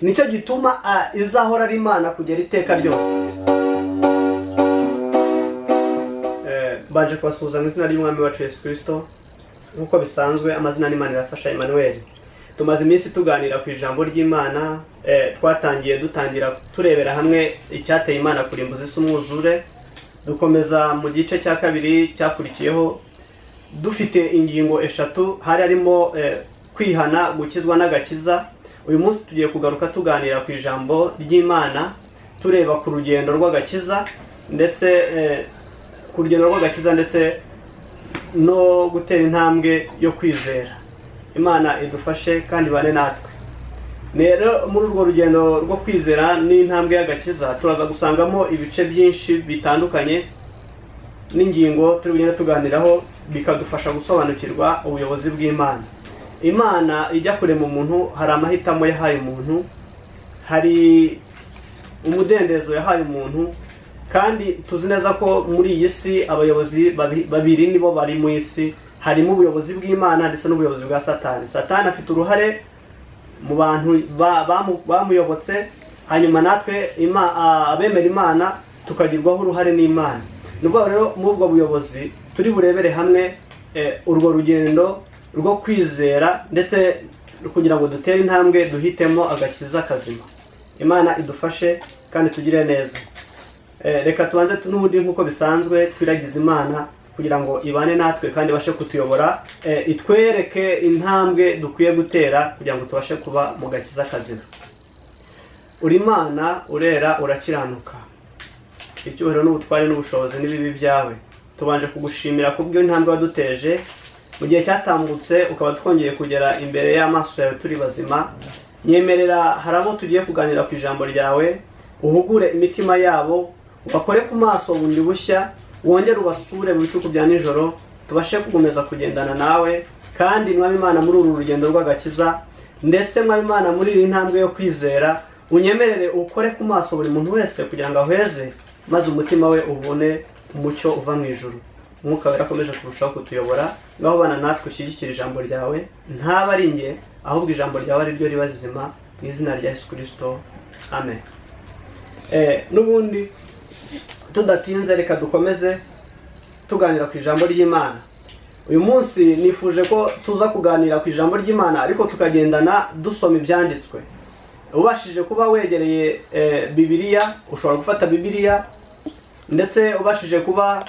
Nicyo gituma izahora ari Imana kugera iteka ryose. Mbanje kubasuhuza mu izina ry'Umwami wacu Yesu Kirisito. Nk'uko bisanzwe, amazina n'Imana irafasha Emmanuel. Tumaze iminsi tuganira ku ijambo ry'Imana. Twatangiye dutangira turebera hamwe icyateye Imana kurimbuza isi umwuzure, dukomeza mu gice cya kabiri cyakurikiyeho dufite ingingo eshatu, hari harimo kwihana, gukizwa n'agakiza. Uyu munsi tugiye kugaruka tuganira ku ijambo ry'Imana, tureba ku rugendo rw'agakiza ndetse ku rugendo rw'agakiza ndetse no gutera intambwe yo kwizera. Imana idufashe kandi ibane natwe. Rero muri urwo rugendo rwo kwizera n'intambwe y'agakiza, turaza gusangamo ibice byinshi bitandukanye n'ingingo turi bugende tuganiraho, bikadufasha gusobanukirwa ubuyobozi bw'Imana. Imana ijya kurema umuntu, hari amahitamo yahaye umuntu, hari umudendezo yahaye umuntu. Kandi tuzi neza ko muri iyi si abayobozi babiri nibo bari mu isi: harimo ubuyobozi bw'Imana ndetse n'ubuyobozi bwa Satani. Satani afite uruhare mu bantu bamuyobotse, hanyuma natwe abemera Imana tukagirwaho uruhare n'Imana. Ni ukuvuga rero, muri ubwo buyobozi turi burebere hamwe urwo rugendo rwo kwizera, ndetse kugira ngo dutere intambwe duhitemo agakiza kazima. Imana idufashe kandi tugire neza. Reka tubanze n'ubundi nk'uko bisanzwe twiragize Imana kugira ngo ibane natwe kandi ibashe kutuyobora, itwereke intambwe dukwiye gutera kugira ngo tubashe kuba mu gakiza kazima. Uri Imana, urera, urakiranuka. Icyubahiro n'ubutware n'ubushobozi n'ibibe byawe. Tubanje kugushimira kubw'intambwe waduteje mu gihe cyatambutse, ukaba twongeye kugera imbere y'amaso yawe turi bazima. Nyemerera, hari abo tugiye kuganira ku ijambo ryawe, uhugure imitima yabo, ubakore ku maso bundi bushya, wongere ubasure mu bicuku bya nijoro, tubashe gukomeza kugendana nawe. Kandi Mwami Imana, muri uru rugendo rw'agakiza, ndetse Mwami Imana, muri iyi ntambwe yo kwizera, unyemerere ukore ku maso buri muntu wese kugira ngo ahweze, maze umutima we ubone umucyo uva mu ijuru. Umwuka Wera akomeje kurushaho kutuyobora. Ngaho bana natwe, ushyigikire ijambo ryawe, ntaba ari njye, ahubwo ijambo ryawe ari ryo riba rizima, mu izina rya Yesu Kirisito, amen. N'ubundi tudatinze, reka dukomeze tuganira ku ijambo ry'Imana. Uyu munsi nifuje ko tuza kuganira ku ijambo ry'Imana, ariko tukagendana dusoma ibyanditswe. Ubashije kuba wegereye Bibiliya, ushobora gufata Bibiliya, ndetse ubashije kuba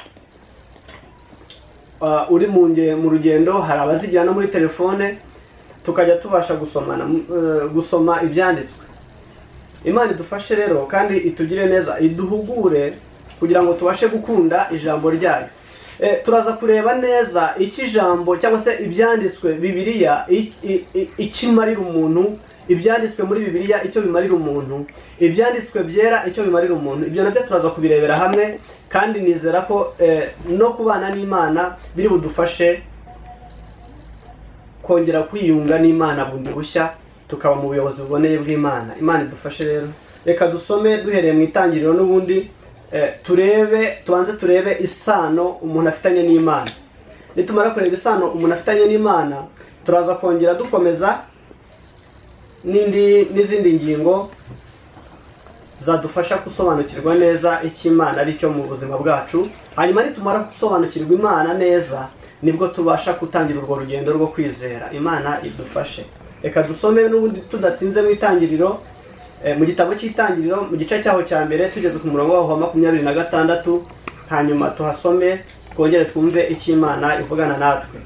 uri mu rugendo, hari abazigira no muri telefone, tukajya tubasha gusoma ibyanditswe. Imana idufashe rero kandi itugire neza, iduhugure kugira ngo tubashe gukunda ijambo ryayo. Turaza kureba neza icyo ijambo cyangwa se ibyanditswe, Bibiliya, icyo imarira umuntu, ibyanditswe muri Bibiliya icyo bimarira umuntu, ibyanditswe byera icyo bimarira umuntu. Ibyo nabyo turaza kubirebera hamwe, kandi nizera ko no kubana n'Imana biri budufashe kongera kwiyunga n'Imana bundi bushya, tukaba mu buyobozi buboneye bw'Imana. Imana idufashe rero. Reka dusome duhereye mu Itangiriro n'ubundi, turebe, tubanze turebe isano umuntu afitanye n'Imana. Nitumara kureba isano umuntu afitanye n'Imana, turaza kongera dukomeza n'indi n'izindi ngingo zadufasha gusobanukirwa neza icyo Imana ari cyo mu buzima bwacu. Hanyuma nitumara gusobanukirwa Imana neza, nibwo tubasha gutangira urwo rugendo rwo kwizera. Imana idufashe. Reka dusome n'ubundi tudatinze mu Itangiriro, mu gitabo cy'Itangiriro, mu gice cyaho cya mbere, tugeze ku murongo waho wa 26, hanyuma tuhasome, twongere twumve icyo Imana ivugana natwe.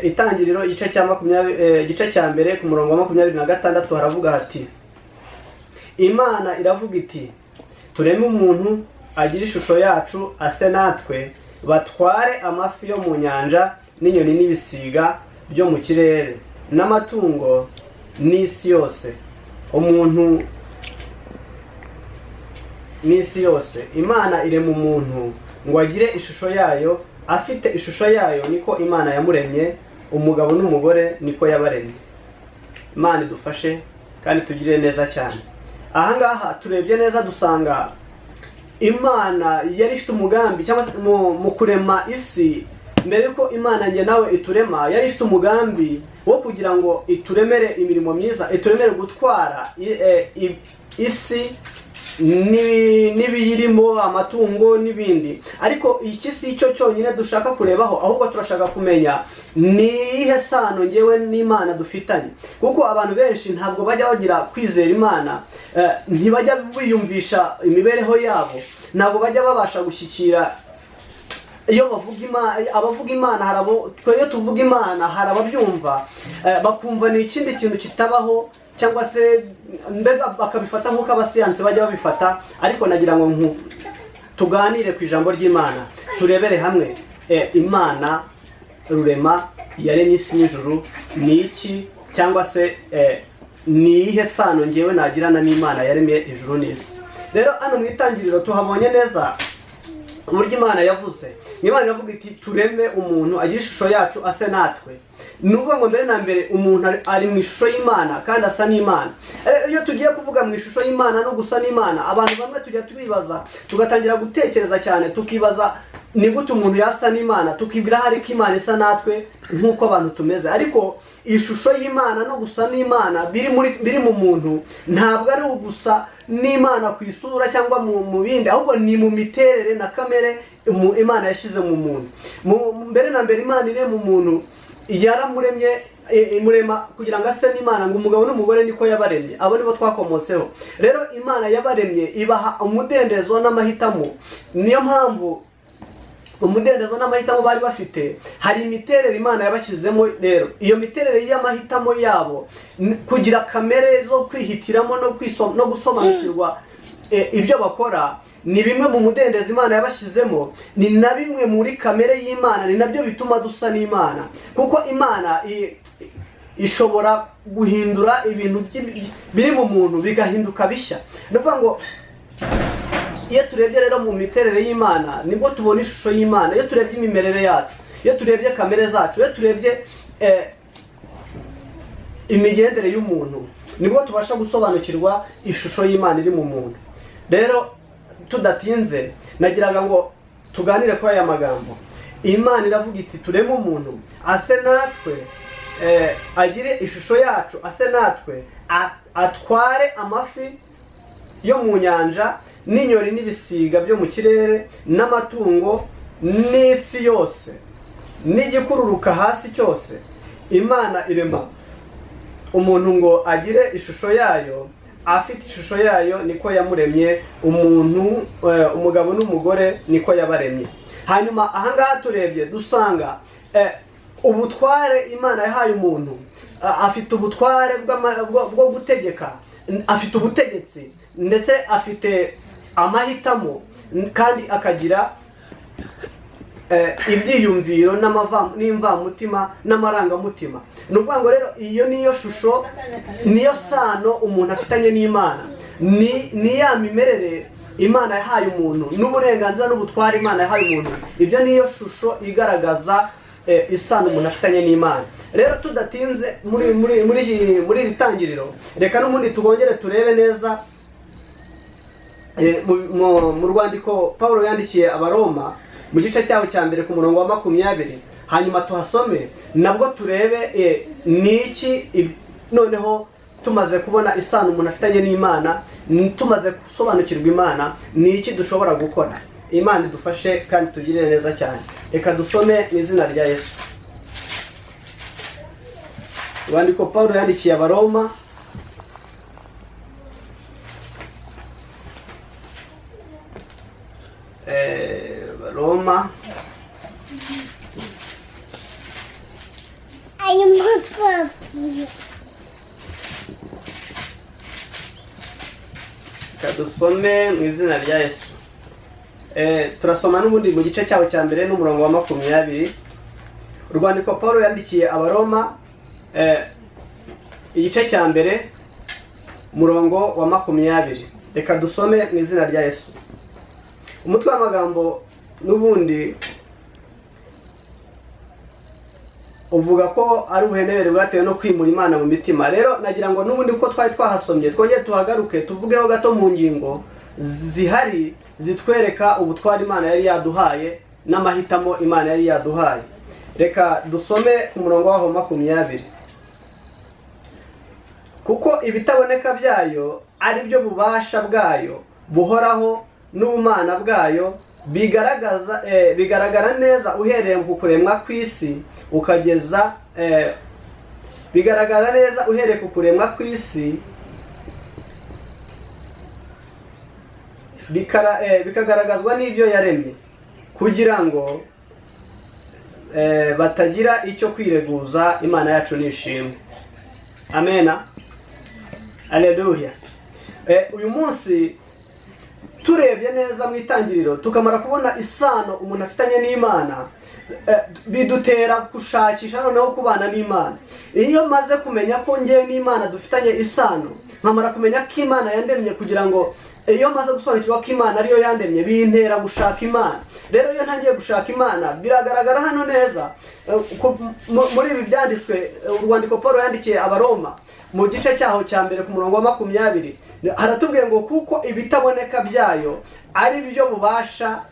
Itangiriro, igice cya 20, igice cya mbere, ku murongo wa 26, haravuga hati: "Imana iravuga iti: 'Tureme umuntu agire ishusho yacu, ase natwe, batware amafi yo mu nyanja n'inyoni n'ibisiga byo mu kirere n'amatungo n'isi yose.'" Umuntu n'isi yose. "Imana irema umuntu ngo agire ishusho yayo, afite ishusho yayo niko Imana yamuremye, umugabo n'umugore niko yabaremye." Imana idufashe kandi tugire neza cyane. Ahangaha turebye neza dusanga Imana yari ifite umugambi cyangwa se mu kurema isi. Mbere yuko Imana njye nawe iturema, yari ifite umugambi wo kugira ngo ituremere imirimo myiza, ituremere gutwara isi n'ibiyirimo, amatungo n'ibindi. Ariko iki si cyo cyonyine dushaka kurebaho, ahubwo turashaka kumenya ni iyihe sano ngewe n'Imana dufitanye, kuko abantu benshi ntabwo bajya bagira kwizera Imana, ntibajya biyumvisha imibereho yabo, ntabwo bajya babasha gushyikira. Iyo bavuga Imana, abavuga Imana hari abo, twe iyo tuvuga Imana hari ababyumva, bakumva ni ikindi kintu kitabaho, cyangwa se mbega bakabifata nk'uko abasiyansi bajya babifata. Ariko nagira ngo tuganire ku ijambo ry'Imana, turebere hamwe Imana Rurema yaremye isi n'ijuru ni iki, cyangwa se ni iyihe sano ngewe nagirana n'Imana yaremye ijuru n'isi. Rero hano mu Itangiriro tuhabonye neza uburyo Imana yavuze. Imana iravuga iti: "Tureme umuntu agire ishusho yacu, ase natwe." Ni ukuvuga ngo mbere na mbere umuntu ari mu ishusho y'Imana kandi asa n'Imana. Iyo tugiye kuvuga mu ishusho y'Imana no gusa n'Imana, abantu bamwe tujya twibaza, tugatangira gutekereza cyane, tukibaza ni gute umuntu yasa n'Imana, tukibwira hari ko Imana isa natwe nk'uko abantu tumeze. Ariko ishusho y'Imana no gusa n'Imana biri mu muntu ntabwo ari ugusa n'Imana ku isura cyangwa mu bindi, ahubwo ni mu miterere na kamere Imana yashyize mu muntu. Mbere na mbere Imana irema umuntu, yaramuremye, imurema kugira ngo ase n'Imana, ngo umugabo n'umugore niko yabaremye. Abo nibo twakomotseho. Rero Imana yabaremye ibaha umudendezo n'amahitamo. Niyo mpamvu umudendezo n'amahitamo bari bafite, hari imiterere Imana yabashyizemo. Rero iyo miterere y'amahitamo yabo, kugira kamere zo kwihitiramo no gusobanukirwa ibyo bakora, ni bimwe mu mudendezo Imana yabashyizemo, ni na bimwe muri kamere y'Imana, ni nabyo bituma dusa n'Imana, kuko Imana ishobora guhindura ibintu biri mu muntu bigahinduka bishya. Ni ukuvuga ngo iyo turebye rero mu miterere y'Imana nibwo tubona ishusho y'Imana. Iyo turebye imimerere yacu, iyo turebye kamere zacu, iyo turebye imigendere y'umuntu, nibwo tubasha gusobanukirwa ishusho y'Imana iri mu muntu. Rero tudatinze, nagiraga ngo tuganire kuri aya magambo. Imana iravuga iti: "Tureme umuntu ase natwe, agire ishusho yacu, ase natwe, atware amafi yo mu nyanja n'inyoni n'ibisiga byo mu kirere n'amatungo n'isi yose n'igikururuka hasi cyose." Imana irema umuntu ngo agire ishusho yayo, afite ishusho yayo niko yamuremye umuntu, umugabo n'umugore niko yabaremye. Hanyuma ahangaha turebye dusanga ubutware Imana yahaye umuntu, afite ubutware bwo gutegeka, afite ubutegetsi, ndetse afite amahitamo, kandi akagira ibyiyumviro n'imvamutima n'amarangamutima. Ni ukuvuga ngo rero iyo niyo shusho, niyo sano umuntu afitanye n'Imana, ni ya mimerere Imana yahaye umuntu n'uburenganzira n'ubutware Imana yahaye umuntu. Ibyo niyo shusho igaragaza isano umuntu afitanye n'Imana. Rero tudatinze muri iri tangiriro, reka n'ubundi tubongere turebe neza mu rwandiko Paul yandikiye Abaroma mu gice cyabo cya mbere ku murongo wa 20, hanyuma tuhasome nabwo turebe ni iki. Noneho tumaze kubona isano umuntu afitanye n'Imana, tumaze gusobanukirwa Imana, ni iki dushobora gukora? Imana idufashe kandi tugirire neza cyane. Reka dusome mu izina rya Yesu. Urwandiko Paul yandikiye Abaroma, Roma. Ayo papa. Reka dusome mu izina rya Yesu. Turasoma n'ubundi mu gice cyabo cya mbere n'umurongo wa 20. Urwandiko Paul yandikiye Abaroma, igice cya mbere, umurongo wa 20. Reka dusome mu izina rya Yesu. Umutwe w'amagambo n'ubundi uvuga ko ari ubuhenebere bwatewe no kwimura Imana mu mitima. Rero nagira ngo n'ubundi uko twari twahasomye twongere tuhagaruke, tuvugeho gato mu ngingo zihari zitwereka ubutware Imana yari yaduhaye. n'amahitamo Imana yari yaduhaye. Reka dusome ku murongo waho 20. Kuko ibitaboneka byayo ari byo bubasha bwayo buhoraho n'ubumana bwayo, bigaragaza bigaragara neza uhereye ku kuremwa kw'isi ukageza bigaragara neza uhereye ku kuremwa kw'isi, bikagaragazwa n'ibyo yaremye, kugira ngo batagira icyo kwireguza. Imana yacu nishimwe. Amena, aleluya. Uyu munsi turebye neza mu itangiriro, tukamara kubona isano umuntu afitanye n'Imana, bidutera gushakisha noneho kubana n'Imana. Iyo maze kumenya ko ngewe n'Imana dufitanye isano, nkamara kumenya ko Imana yandemye, kugira ngo iyo maze gusobanukirwa ko Imana ariyo yandemye, bintera gushaka Imana. Rero iyo ntangiye gushaka Imana, biragaragara hano neza muri ibi byanditswe, urwandiko Paul yandikiye Abaroma mu gice cyaho cya 1 ku murongo wa 20, haratubwiye ngo kuko ibitaboneka byayo ari byo bubasha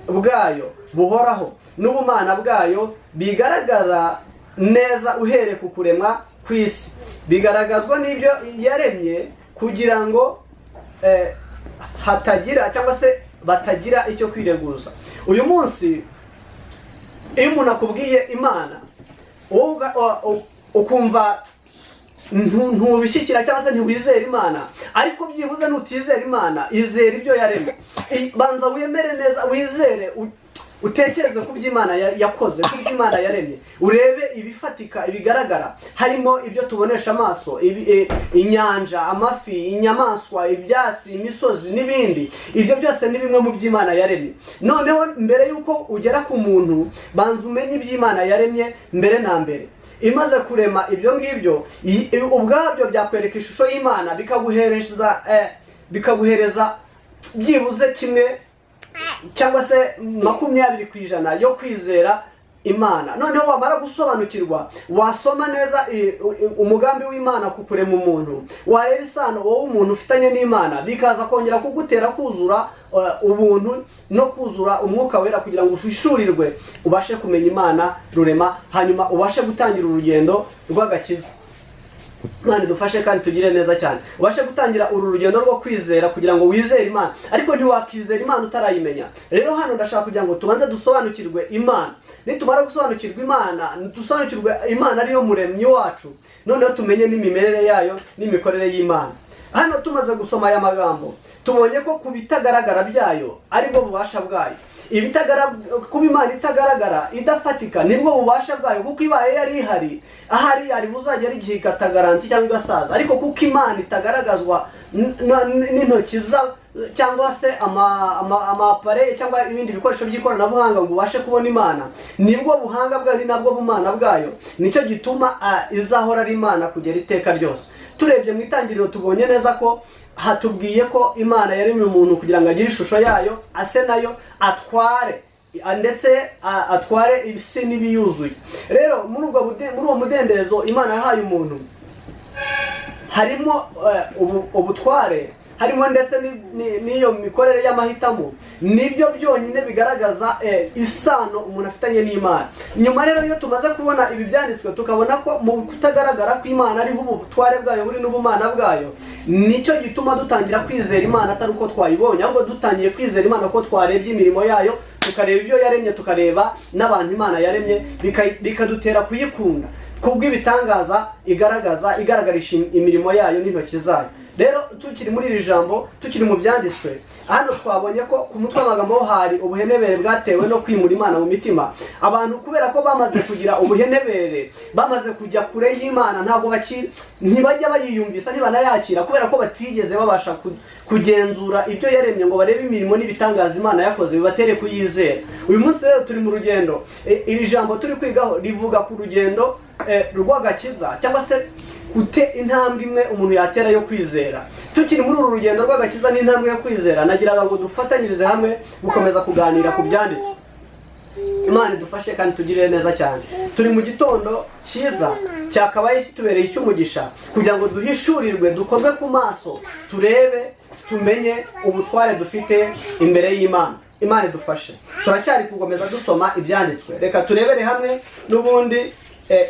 bwayo buhoraho n'ubumana bwayo, bigaragara neza uhereye ku kuremwa kw'isi, bigaragazwa n'ibyo yaremye, kugira ngo hatagira cyangwa se batagira icyo kwireguza. Uyu munsi iyo umuntu akubwiye Imana, wowe ukumva ntubishyikira cyangwa se ntiwizera Imana, ariko byibuze nutizera Imana, izera ibyo yaremye. Banza wemere neza, wizere, utekereze ku byo Imana yakoze, ku byo Imana yaremye, urebe ibifatika, ibigaragara, harimo ibyo tubonesha amaso, inyanja, amafi, inyamaswa, ibyatsi, imisozi n'ibindi. Ibyo byose ni bimwe mu byo Imana yaremye. Noneho mbere y'uko ugera ku muntu, banza umenye ibyo Imana yaremye mbere na mbere. Imaze kurema ibyo ngibyo, ubwabyo byakwereka ishusho y'Imana, bikaguhereza byibuze kimwe cyangwa se 20% yo kwizera Imana. Noneho wamara gusobanukirwa, wasoma neza umugambi w'Imana ku kurema umuntu, wareba isano wowe umuntu ufitanye n'Imana, bikaza kongera kugutera kuzura ubuntu no kuzura Umwuka Wera, kugira ngo uhishurirwe, ubashe kumenya Imana rurema, hanyuma ubashe gutangira urugendo rw'agakiza. Imana idufashe kandi tugire neza cyane. Ubashe gutangira uru rugendo rwo kwizera, kugira ngo wizere Imana, ariko ntiwakizera Imana utarayimenya. Rero hano ndashaka kugira ngo tubanze dusobanukirwe Imana. Nitumara gusobanukirwa Imana, dusobanukirwe Imana ariyo muremyi wacu, noneho tumenye n'imimerere yayo n'imikorere y'Imana. Hano tumaze gusoma aya magambo, tubonye ko ku bitagaragara byayo aribwo bubasha bwayo. Kuba Imana itagaragara, idafatika, nibwo bubasha bwayo, kuko ibaye yari ihari, ahari yari buzagera igihe ikatagaranti cyangwa igasaza. Ariko kuko Imana itagaragazwa n'intoki za cyangwa se amapare cyangwa ibindi bikoresho by'ikoranabuhanga ngo ubashe kubona Imana, nibwo buhanga bwayo, ni nabwo bumana bwayo. Nicyo gituma izahora ari Imana kugera iteka ryose. Turebye mu itangiriro, tubonye neza ko hatubwiye ko Imana yaremye umuntu kugira ngo agire ishusho yayo, ase nayo, atware, ndetse atware isi n'ibiyuzuye. Rero muri uwo mudendezo Imana yahaye umuntu, harimo ubutware, harimo ndetse n'iyo mikorere y'amahitamo. Nibyo byonyine bigaragaza isano umuntu afitanye n'Imana. Nyuma rero, iyo tumaze kubona ibi byanditswe, tukabona ko mu kutagaragara kw'Imana ariho ubutware bwayo buri n'ubumana bwayo, nicyo gituma dutangira kwizera Imana, atari uko twayibonye, ahubwo dutangiye kwizera Imana ko twarebye imirimo yayo, tukareba ibyo yaremye, tukareba n'abantu Imana yaremye, bikadutera kuyikunda kubw'ibitangaza igaragaza, igaragarisha imirimo yayo n'intoki zayo. Rero tukiri muri iri jambo, tukiri mu byanditswe, hano twabonye ko ku mutwe w'amagambo ho hari ubuhenebere bwatewe no kwimura Imana mu mitima. Abantu kubera ko bamaze kugira ubuhenebere, bamaze kujya kure y'Imana, ntabwo ntibajya bayiyumvisa, ntibanayakira, kubera ko batigeze babasha kugenzura ibyo yaremye ngo barebe imirimo n'ibitangaza Imana yakoze, bibatere kuyizera. Uyu munsi rero turi mu rugendo. Iri jambo turi kwigaho rivuga ku rugendo rw'agakiza, cyangwa se gute intambwe imwe umuntu yatera yo kwizera. Tukiri muri uru rugendo rw'agakiza n'intambwe yo kwizera, nagiraga ngo dufatanyirize hamwe gukomeza kuganira ku byanditswe. Imana idufashe kandi tugirire neza cyane. Turi mu gitondo cyiza cyakabaye kitubereye icy'umugisha, kugira ngo duhishurirwe, dukorwe ku maso, turebe, tumenye ubutware dufite imbere y'Imana. Imana idufashe. Turacyari gukomeza dusoma ibyanditswe. Reka turebere hamwe n'ubundi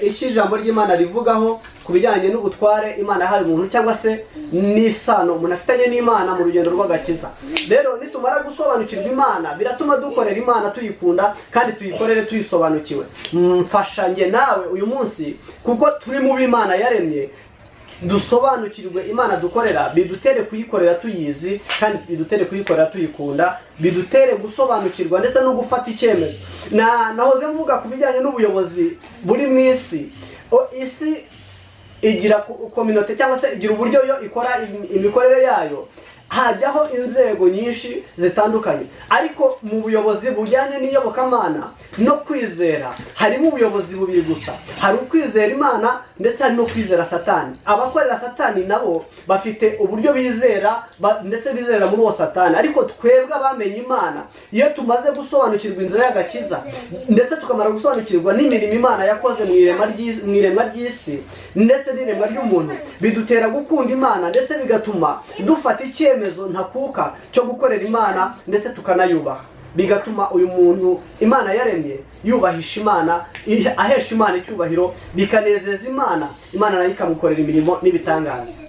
icyo ijambo ry'Imana rivugaho ku bijyanye n'ubutware Imana yahaye umuntu, cyangwa se n'isano umuntu afitanye n'Imana mu rugendo rw'agakiza. Rero nitumara gusobanukirwa Imana, biratuma dukorera Imana tuyikunda kandi tuyikorere tuyisobanukiwe. Mfasha njye nawe uyu munsi, kuko turi mu b'Imana yaremye, dusobanukirwe Imana dukorera, bidutere kuyikorera tuyizi, kandi bidutere kuyikorera tuyikunda, bidutere gusobanukirwa ndetse no gufata icyemezo. Na nahoze mvuga ku bijyanye n'ubuyobozi buri mu isi. Isi igira communauté, cyangwa se igira uburyo yo ikora imikorere yayo, hajyaho inzego nyinshi zitandukanye. Ariko mu buyobozi bujyanye n'iyobokamana no kwizera, harimo ubuyobozi bubiri gusa: hari ukwizera Imana, ndetse hari no kwizera Satani. Abakorera Satani nabo bafite uburyo bizera, ndetse bizera muri uwo Satani. Ariko twebwe abamenye Imana, iyo tumaze gusobanukirwa inzira y'agakiza, ndetse tukamara gusobanukirwa n'imirimo Imana yakoze mu iremwa ry'isi ndetse n'iremwa ry'umuntu, bidutera gukunda Imana, ndetse bigatuma dufata icyemezo ntakuka cyo gukorera Imana, ndetse tukanayubaha. Bigatuma uyu muntu Imana yaremye yubahisha Imana, ahesha Imana icyubahiro, bikanezeza Imana, Imana nayo ikamukorera imirimo n'ibitangaza.